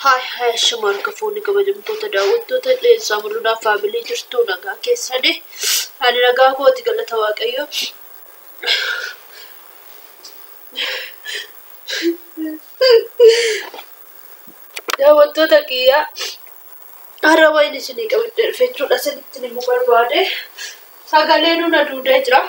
Hi, shamaan kafuuni kabajamtoota daawwattoota Leensaa Mul'unaa faamilii jirtu nagaa keessanii. Ani nagaa kooti galata Waaqayyoo. Daawwattoota kiyyaa har'a wayin isinii qabadhee dhufe jechuudha. Isinitti himuu barbaade. Sagaleen nuna duudee jira.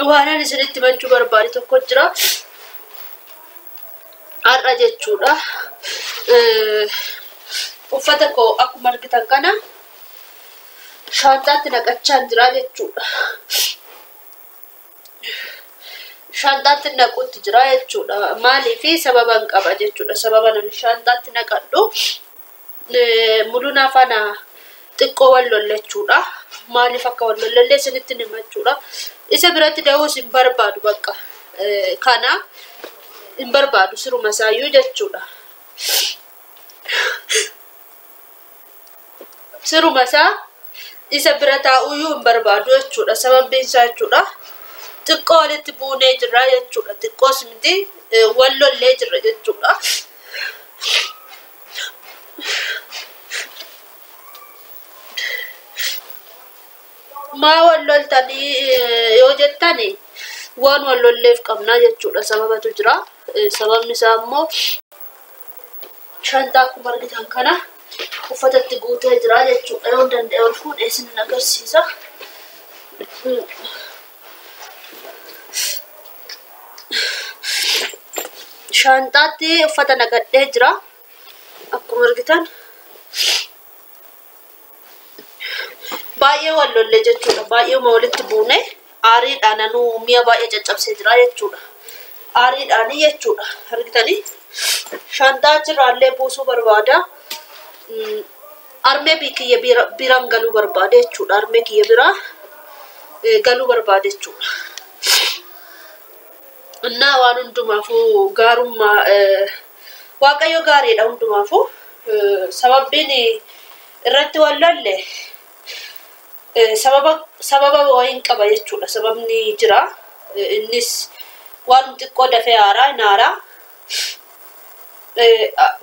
Waan ani isinitti himachuu barbaade tokko jira. Har'a jechuudha. Uffata koo akkuma argitan kana shaanxaatti naqachaa jira jechuudha. Shaanxaatti naquutti jira jechuudha. Maaliif sababa hin qaba jechuudha. Sababa ani shaanxaatti naqadhu Mul'unaa faana xiqqoo wal lollachuudha. Maaliif akka wal lollallee isinitti himachuudha. Isa biratti da'uus hin barbaadu bakka. Kana hin barbaadu siruma isaayyuu jechuudha. Siruma isaa isa bira taa'uyyuu hin barbaadu jechuudha. Sababbiin isaa jechuudha. Xiqqoo walitti buunee jirra jechuudha. Xiqqoos miti wal lollee jirra jechuudha. Maa wal loltanii yoo jettani waan wal lolleef qabnaa jechuudha. Sababatu jira. Sababni isaa immoo shantaa akkuma argitan kana uffatatti guutee jira jechuudha. Yoo danda'e ol fuudhee isin agarsiisa. Shantaatti uffata naqadhee jira. Akkuma argitan baay'ee wal lollee jechuudha. Baay'eema walitti buune aariidhaan anuu mi'a baay'ee caccabsee jira jechuudha. Aariidhaanii jechuudha. Argitanii shantaa achirraallee buusuu barbaada. Armee kiyya biraan galuu barbaada jechuudha. Armee kiyya biraa galuu barbaada jechuudha. Innaa waan hundumaafuu gaarummaa Waaqayyo gaariidha hundumaafuu. Sababbiin irratti wal lolle sababa wayiin qaba jechuudha. Sababni jira. Innis waan xiqqoo dafee haaraa hin haaraa.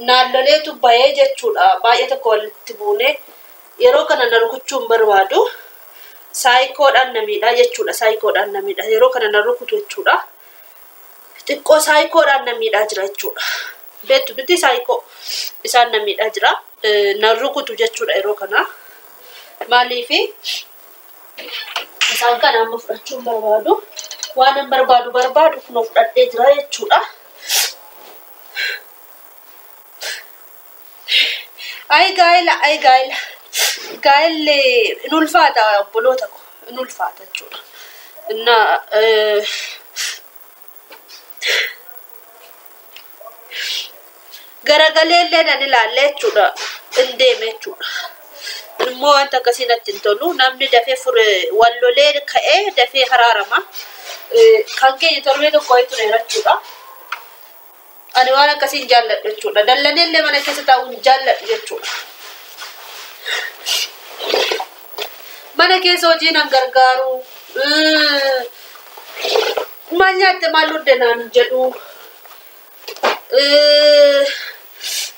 Naannoleetu bahee jechuudha. Baay'ee tokko walitti buune yeroo kana na rukuchuu hin barbaadu. Saayikoodhaan na miidha jechuudha. Saayikoodhaan na miidha. Yeroo kana na rukutu jechuudha. Xiqqoo saayikoodhaan na miidhaa jira jechuudha. Beektu miti saayikoo isaan na miidhaa jira. Na rukutu jechuudha yeroo kana. Maaliif isaan kana amma fudhachuu hin barbaadu. Waan hin barbaadu kunoo fudhadhee jira jechuudha. Ayi gaa'ela, ayi gaa'ela. Gaa'elli in ulfaata obboloota ko. In ulfaata jechuudha. Innaa garagalee illee nan ilaalle jechuudha. In deeme jechuudha. Immoo wanta akkasii natti hin tolu. Namni dafee fure wal lolee ka'ee dafee haraarama. Kan keenya torbee tokko wayii tureera jechuudha. Ani waan akkasii hin jaalladhu jechuudha. Dallanee illee mana keessa taa'uu hin jaalladhu jechuudha. Mana keessa hojii nan gargaaru. Maal nyaatte maal dhugde naan hin jedhu.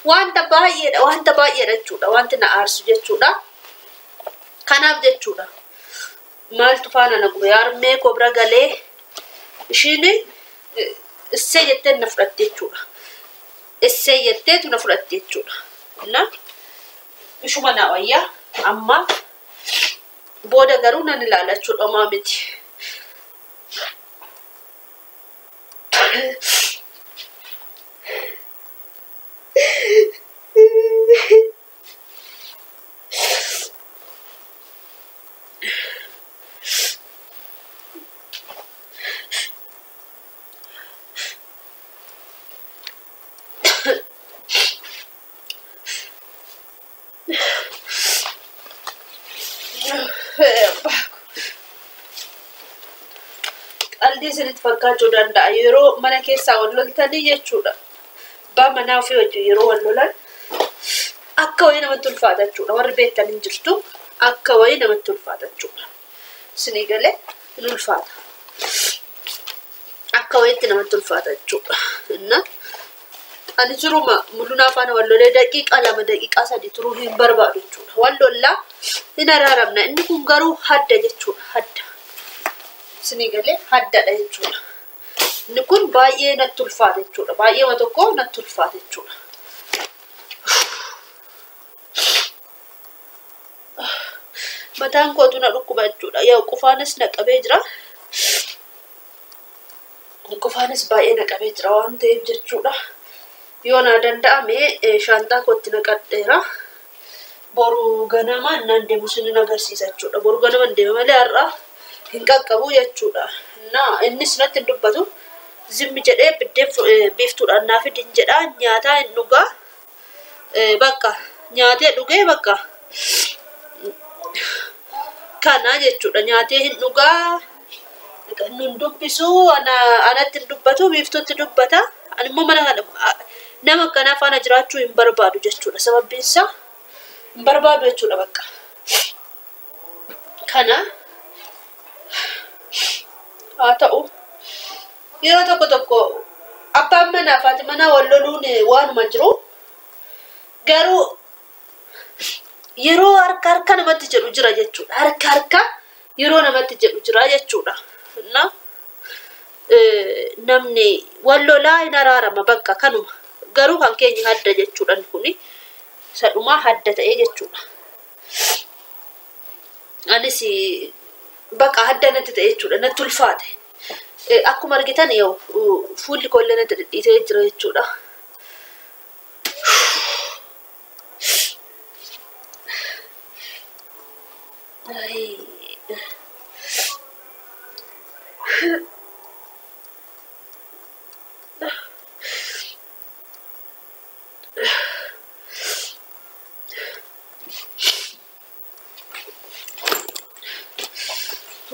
Wanta baay'eedha, wanta baay'eedha jechuudha. Wanti na aarsu jechuudha. Kanaaf jechuudha. Maaltu faana na gube harmee koo bira galee ishiin issee jettee na fudhatte jechuudha. Issee jetteetu na fudhatte jechuudha. Innaa ishuma na wayyaa amma booda garuu nan ilaala jechuudha homaa miti. isinitti fakkaachuu danda'a yeroo mana keessaa wal loltanii jechuudha. Abbaa manaa ofii wajjin yeroo wal lolan akka wayii namatti ulfaata jechuudha. Warri beektan hin jirtu akka wayii namatti ulfaata jechuudha. Isinii galee hin ulfaata. Akka wayiitti namatti ulfaata jechuudha. Inna ani jiruma mul'unaa faana wal lolee daqiiqaa 2 daqiiqaa 3 turuu hin barbaadu jechuudha. Wal lollaa hin araaramna. Inni kun garuu hadda jechuudha. Hadda. Isinii galee haddadha jechuudha. Inni kun baay'ee natti ulfaata jechuudha. Baay'eema tokko natti ulfaata jechuudha. Mataan kootu na dhukkuba jechuudha. Yaa qufaanis na qabee jira. Qufaanis baay'ee na qabee jira waan ta'eef jechuudha. Yoo na danda'ame shaantaa kootti naqadheera. Boru ganama naan deemu sinin agarsiisa jechuudha. Boru ganama deema malee har'a hin qaqqabu jechuudha. Innis natti hin dubbatu. Zimmi jedhee biddeen biiftuudhaan naa fidin jedha. Nyaataa hin dhugaa. Bakka nyaatee dhugee bakka kana jechuudha. Nyaatee hin dhugaa. Nun dubbisu anatti hin dubbatu biiftuutti dubbata. Ani immoo mana kana nama akkanaa faana jiraachuu hin barbaadu jechuudha. Sababbiin isaa hin barbaadu jechuudha bakka. Kana haa ta'u yeroo tokko tokko abbaan manaa fi haati manaa wal loluun waanuma jiru. Garuu yeroo harka harka namatti jedhu jira jechuudha. Harka harka yeroo namatti jedhu jira jechuudha. Namni wal lolaa hin araarama bakka kanuma. Garuu kan keenya hadda jechuudha kuni. Sadhumaa hadda ta'ee jechuudha. Anis bakka hadda natti ta'e jechuudha. Natti ulfaate. Akkuma argitan yoo fuulli koollee natti dhidhiitee jira jechuudha.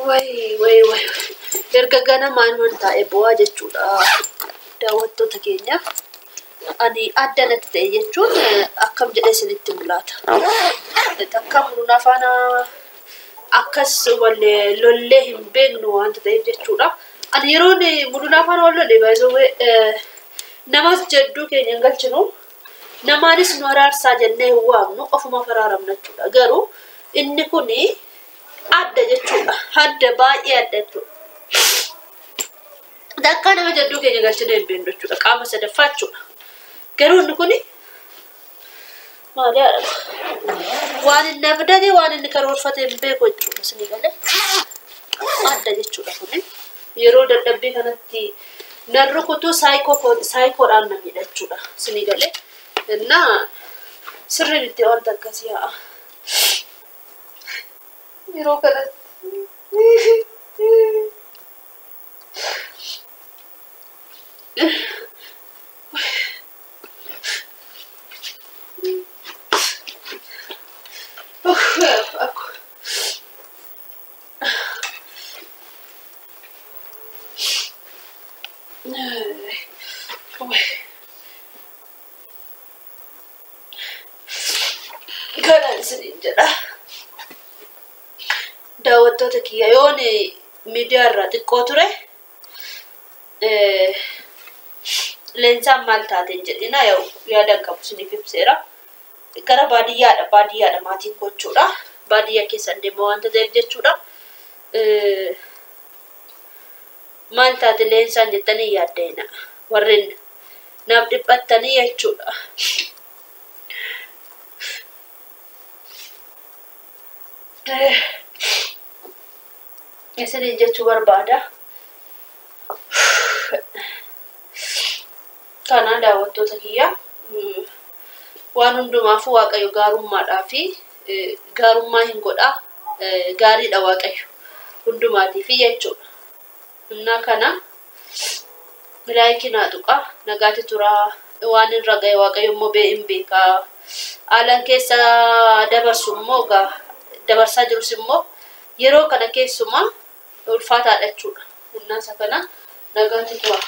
Way way way. Erga ganamaan waan taa'e bu'aa jechuudha. Daawwattoota keenya. Ani adda natti ta'e jechuun akkam jedhee isinitti mul'ata. Takka mul'una faana akkas wal lollee hin beeknu waanta ta'eef jechuudha. Ani yeroon mul'una faana wal lollee baay'ee namas jedduu keenya hin galchinu. Namaanis nu araarsaa jennee hin waamnu ofuma araaramna jechuudha. Garuu inni kuni adda jechuudha. Adda baay'ee adda jechuudha. Takka nama jedduu keenya galchinee hin beeknu jechuudha. Qaama sadaffaa jechuudha. Garuu inni kuni maali waan inni abdate waan inni karoorfate hin beeku jechuudha. Isinii galee adda jechuudha kuni. Yeroo dadhabbii kanatti nan rukutu saayikoodhaan na miidha jechuudha. Isinii galee innaa sirri miti wanta akkasii haa. Yeroo kanatti Kanaan isiniin jedha. Daawwattoota kiyya yoon miidiyaa irraa xiqqoo ture leensaan maal taateen jedhina yaada qabu isiniif ibseera. Gara baadiyyaadha maatiin koo jechuudha. Baadiyyaa keessan deema waanta ta'eef jechuudha. Maal taate leensaan jettanii yaaddeena warreen naaf dhiphattanii jechuudha. Isiniin jechuu barbaada. Kana daawwattoota kiyya waan hundumaafuu Waaqayyo gaarummaadhaa fi gaarummaa hin godhaa gaariidha Waaqayyo hundumaatiif jechuudha. Innaa kana laayikii naa tuqaa nagaatti turaa waan irra ga'e Waaqayyo immoo hin beekaa. Haalaan keessa dabarsu immoo dabarsaa jirus immoo yeroo kana keessumaa ulfaataadha jechuudha. Innaa isa kana nagaatti tura.